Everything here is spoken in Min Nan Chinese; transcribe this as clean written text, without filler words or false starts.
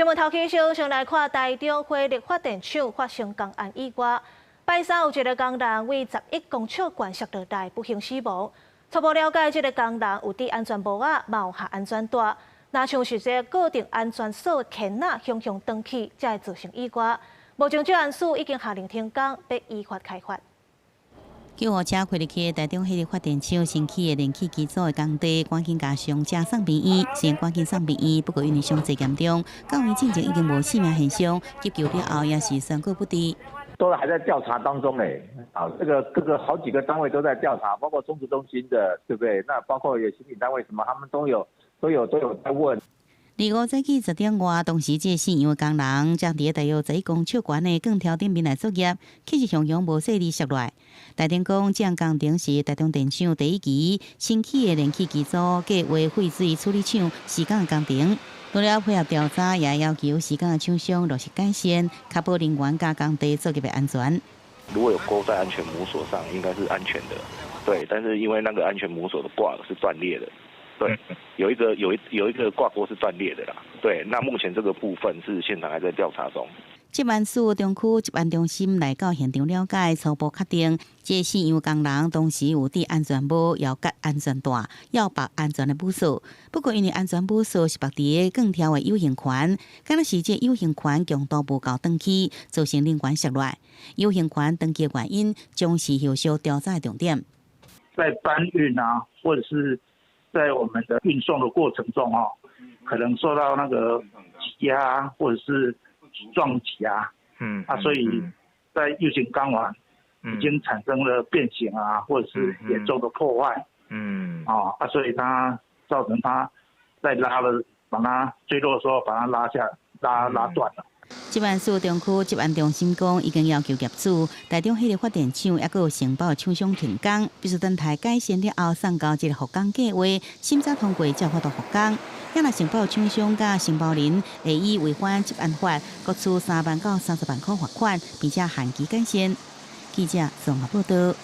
新聞頭起先，先來看台中火力發電廠發生工安意外。拜三有一个工人為11公尺懸摔落來，不幸死亡。初步了解，這个工人有戴安全帽仔，嘛有合安全帶。若像是這固定安全索的牽仔向向斷去，才會造成意外。目前職安署已經下令停工，欲依法開罰。救護車開入去台中火力發電廠新起的燃氣機組的工地，趕緊共傷者送病院。雖然趕緊送病院，不過因為傷勢嚴重，到院進前已經無生命現象，急救了後也是宣告不治。都還在調查當中嘞，啊，這個各個好幾個單位都在調查，包括綜治中心的，對不對？那包括有刑警單位什麼，他們都有都有都有在問。二五早起10點外，當時這姓楊的工人正佇大約11公尺懸的鋼條頂面來作業，去是向陽無細膩摔落來。台電講，這項工程是台中電廠第一期新起的燃氣機組計劃廢水處理廠施工的工程。除了配合調查，也要求施工的廠商落實改善，確保人員佮工地作業的安全。如果有勾在安全母鎖上，應該是安全的，對。但是因為那個安全母鎖的掛是斷裂的。對，有一個有一有一個掛鈎是斷裂的啦。對，那目前這個部分是現場還在調查中。職安署中區職安中心來到現場了解，初步確定，這姓楊工人當時有戴安全帽，有繫安全帶，有縛安全的母索。不過因為安全母索是縛佇鋼條的有形環，敢若是這有形環強度無夠斷去，造成人員摔落來。有形環斷去的原因，將是後續調查的重點。在搬運啊，或者是在我們的運送的過程中，哦，可能受到那個擠壓或者是撞擊啊，啊，所以在 U 型鋼環已經產生了變形啊，或者是嚴重的破壞，啊，所以它造成它在拉了，把它墜落的時候把它拉下，拉拉斷了。職安署中區職安中心講，已經要求業主台中火力發電廠抑閣有承包廠商停工，必須等待改善了後送交這个復工計劃，審查通過才有法度復工。若承包廠商佮承包人會以違反職安法，各處3萬到30萬塊罰款，並且限期改善。記者綜合報道。